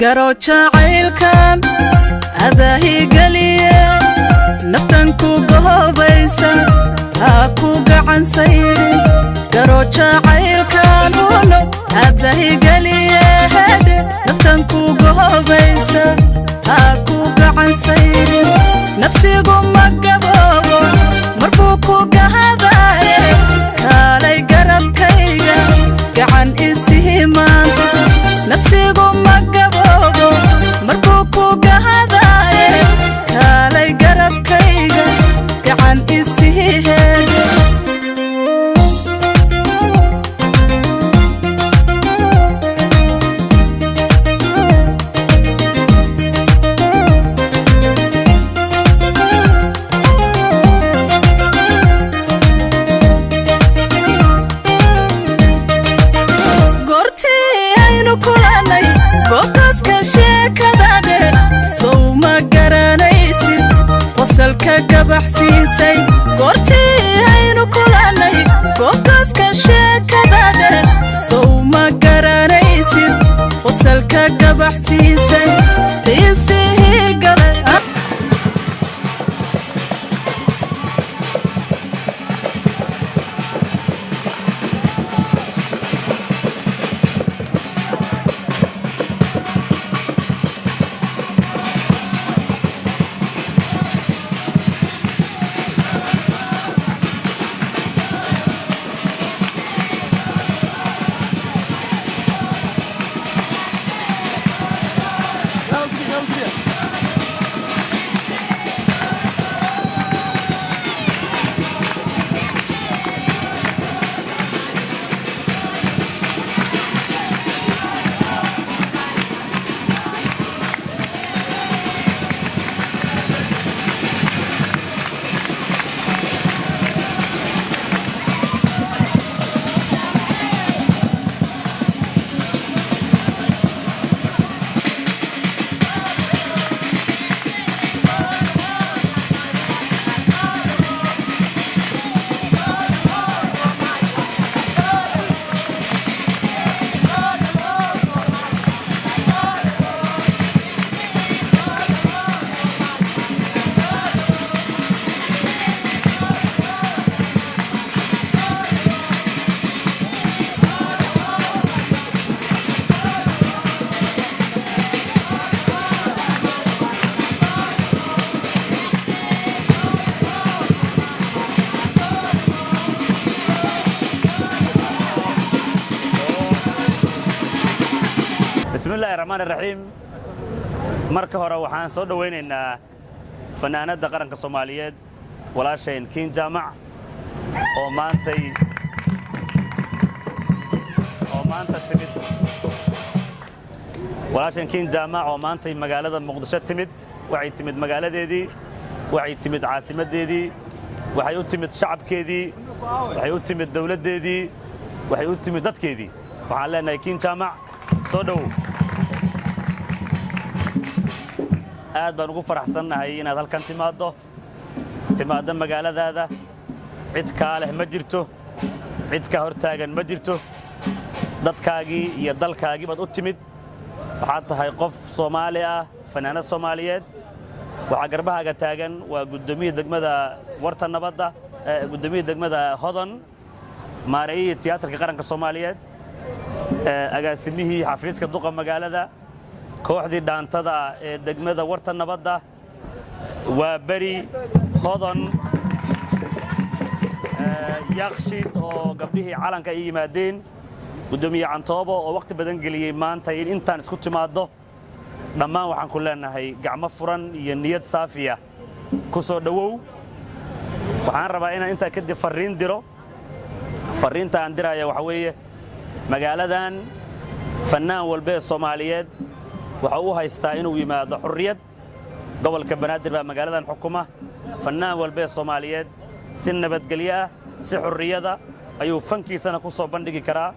Garo jacaylkan adaahigeliye, naftan ku gohobaysa ha ku gacansayrin. Garo jacaylkan uno adahigeliye, hedhe, naftan ku gohobaysa ha ku gacansayrin. Nafsigu ma gaboobo marbuu ku gahadaaye, kaalay garabkayga gacan isihi maanta. Nafsigu ma gaboobo marbuu ku gahadaaye, kaalay garabkayga gacan isihi heede. Goortii aynu kulannay goobtaaska sheekada dhe, sow ma garanaysid qosalka gabaxsiisay? Goortii aynu kulannay goobtaaska sheekada dhe, sow ma garanaysid qosalka gabaxsiisay? Xiisihii galay. Bismi illaahi raxmaan iraxiim. Marka hore waxaan soo dhowaynaynaa fanaanadda qaranka Soomaaliyeed, walaashayn Kiin Jaamac, oo maantay oo maanta timid. Walaashayn Kiin Jaamac oo maantay magaalada Muqdisho timid, waxay timid magaaladeedii, waxay timid caasimaddeedii, waxay u timid shacabkeedii, waxay u timid dawladdeedii, waxay u timid dadkeedii. Waxaan leenahay, Kiin Jaamac, soo dhowow. Aad baan ugu faraxsannahay inaad halkan timaaddo, timaaddo magaaladaada. Cid kaa leh ma jirto, cid kaa hor taagan ma jirto. Dadkaagii iyo dalkaagii baad u timid. Waxaad tahay qof Soomaali ah, fanaanad Soomaaliyeed. Waxaa garbahaaga taagan waa guddoomiya degmada Warta Nabadda, guddoomiya degmada Hodon, maareeyihii Tiyaatarka Qaranka Soomaaliyeed, agaasimihii xafiiska duqa magaalada, kooxdii dhaantada ee degmada Warta Nabadda, waa Beri, Hodon, Yaaqshiid oo gabdhihii calanka ay yimaadeen, guddoomiye Cantoobo oo wakhti badan geliyey maanta in intaan isku timaaddo. Dhammaan waxaan ku leenahay gacmo furan iyo niyad saafiya ku soo dhowow. Waxaan rabaa inaan intaa kadib farriin diro. Farriinta aan diraya waxa weeye, magaaladan fannaan walba ee Soomaaliyeed waxa uu haystaa inuu yimaado xurriyad. Gobolka Banaadir baa magaaladan xukuma. Fannaan walba ee Soomaaliyeed si nabadgelyo ah, si xurriyada ayuu fankiisana ku soo bandhigi karaa,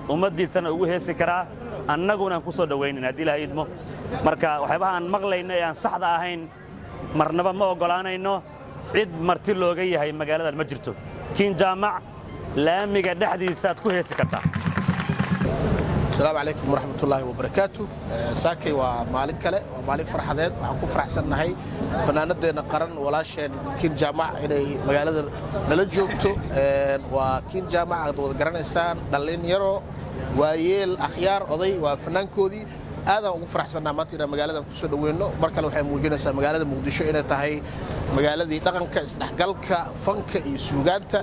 ummaddiisana ugu heesi karaa, annaguna aan ku soo dhowaynin haddii Ilahay idmo. Marka waxyaabaha aan maqlayno ee aan saxda ahayn marnaba ma oggolaanayno. Cid marti looga yahay magaaladan ma jirto. Kiin Jaamac, laamiga dhexdiisaaad ku heesi kartaa. Asalaamu calaykum waraxmatullaahi wabarakaatu. Saakay waa maalin kale, waa maalin farxadeed. Waxaan ku faraxsannahay fanaanadeenna qaran, walaasheen Kiin Jaamac, inay magaalada nala joogto. Waa Kiin Jaamac aad wada garanaysaan, dhallinyaro, waayeel, akhyaar, oday, waa fanaankoodii. Aadaan ugu faraxsannaa maanta inaan magaaladan ku soo dhoweyno. Mar kale waxay muujinaysaa magaalada Muqdisho inay tahay magaaladii dhaqanka, isdhexgalka, fanka iyo suugaanta.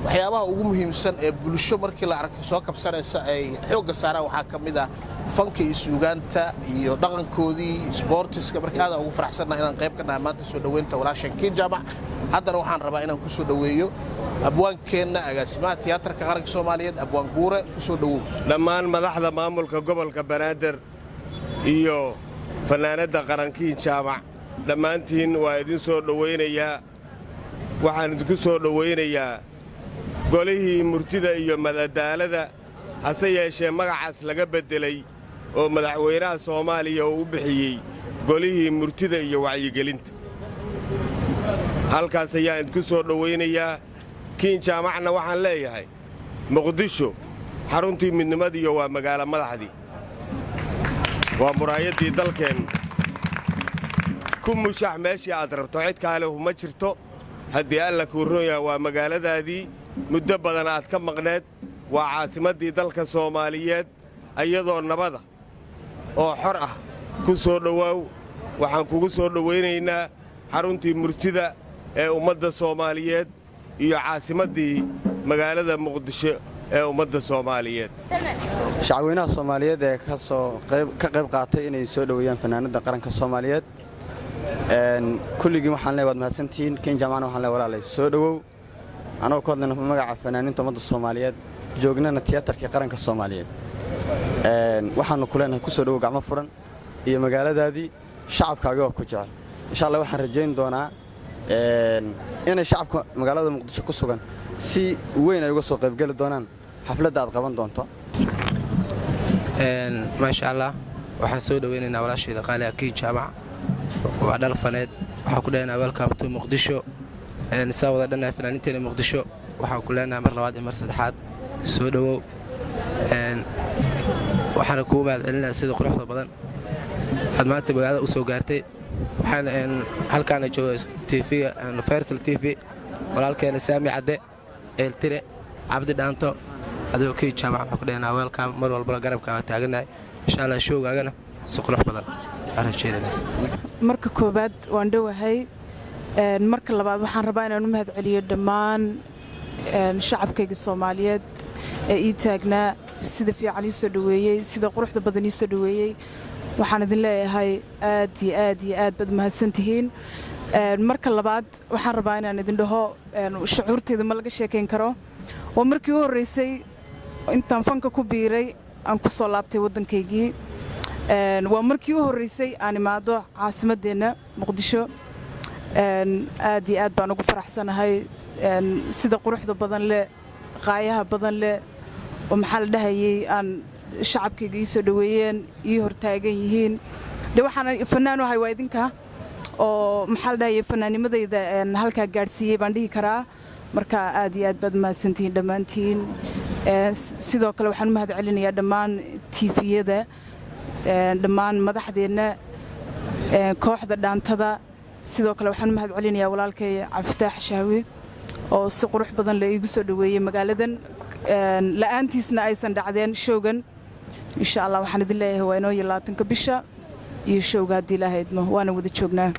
Waxyaabaha ugu muhiimsan ee bulsho markii la arko soo kabsanaysa ay xoogga saaraan waxaa ka mid ah fanka iyo suugaanta iyo dhaqankoodii, sboortiska. Marka aadaan ugu faraxsannaha inaan qayb ka nahay maanta soo dhoweynta walaashan Kiin Jaamac. Haddana waxaan rabaa inaan ku soo dhoweeyo abwaankeenna, agaasimaha Tiyaatarka Qaranka Soomaaliyeed, Abwaan Guure. Ku soo dhowow. Dhammaan madaxda maamulka gobolka Banaadir iyo fannaanadda qarankiin Jaamac, dhammaantiin waa idin soo dhowaynayaa. Waxaan idinku soo dhowaynayaa golihii murtida iyo madadaalada, hase yeeshee magacaas laga beddelay oo madaxweynaha Soomaaliya uu u bixiyey golihii murtida iyo wacyigelinta. Halkaas ayaan idinku soo dhowaynayaa. Kiin Jaamacna waxaan leeyahay, Muqdisho xaruntii midnimadiiyo waa magaalo madaxdii, waa muraayaddii dalkeen. Ku mushax meeshii aad rabto, cid kaale uma jirto. Haddii Alla kuu ron yahay, waa magaaladaadii muddo badan aad ka maqneed, waa caasimaddii dalka Soomaaliyeed. Iyadoo nabada oo xor ah ku soo dhowaaw. Waxaan kugu soo dhowaynaynaa xaruntii murtida ee ummadda Soomaaliyeed iyo caasimaddii magaalada Muqdisho ee ummadda Soomaaliyeed. Shacweynaha Soomaaliyeed ee kasoo ka qayb qaatay inay soo dhoweeyaan fanaanadda qaranka Soomaaliyeed, kulligiin waxaan leey waad mahadsantihiin. Kiin Jaamacna waxaan leey, walaalay, soo dhowow. Anagoo ka hadlayna magaca fanaaniinta ummadda Soomaaliyeed, joognana Tiyaatarkii Qaranka Soomaaliyeed, waxaannu ku leenahay ku soo dhowow gacmo furan iyo magaaladaadii, shacabkaagi oo ku jecel. Insha Allah waxaan rajayn doonaa inay shacabka magaalada Muqdisho ku sugan si weyn ay uga soo qaybgeli doonaan xafladda aad qaban doonto. Maasha Allah, waxaan soo dhoweynaynaa walaashayda qaaliga Kiin Jaamac, waa dhal faneed. Waxaan ku leenahay welcome to Muqdisho. Saa wada dhannahay fanaaniinteena Muqdisho, waxaan ku leenahay mar labaad iyo mar saddexaad soo dhowow. Waxaana kugu mahad celinaya sida quruxda badan aad maanta magaalada u soo gaartay. Waxaana halkaana jooga TV-ga Universal TV, walaalkeena Saami Cadde, Ceeltire, Cabdi Dhaanto. Adigoo Kiin Jaamac waxaan ku leenahay welcome. Mar walbana garabkaaga taaganahay. Insha Allah showgaagana si qurux badan aan rajeynayna. Marka koowaad waan dhowahay. Marka labaad waxaan rabaa inaan u mahad celiyo dhammaan shacabkayga Soomaaliyeed ee ii taagnaa, sida fiican ii soo dhoweeyey, sida quruxda badan ii soo dhoweeyey. Waxaan idin leeyahay aad iyo aad iyo aad baad mahadsantihiin. Marka labaad waxaan rabaa inaan idin dhaho, shucuurteyda ma laga sheekayn karo. Waa markii u horreysay intaan fanka ku biiray aan ku soo laabtay waddankaygii. Waa markii u horreysay aan imaado caasimaddeenna Muqdisho. Aad iyo aad baan ugu faraxsanahay sida quruxda badan leh, qaayaha badan leh oo maxaa la dhahayey aan shacabkayga ii soo dhoweeyeen, ii hortaagan yihiin. Dee waxaan fanaan u ahay waa idinka oo maxaa la dhahayey fanaanimadayda halkaa gaadhsiiyey baan dhihi karaa. Marka aad iyo aad baad mahadsantihiin dhammaantiin. Sidoo kale waxaan u mahad celinayaa dhammaan TV-yada, dhammaan madaxdeenna, kooxda dhaantada. Sidoo kale waxaan u mahad celinayaa walaalkay Cabdifataax Shahwi oo si qurux badan la iigu soo dhoweeyey magaaladan, la'aantiisna aysan dhacdeen showgan. Insha Allah waxaan idin leeyahay waa inoo iyo 20-ka bisha iyo showga haddii Ilaahay idmo, waana wada joognaa.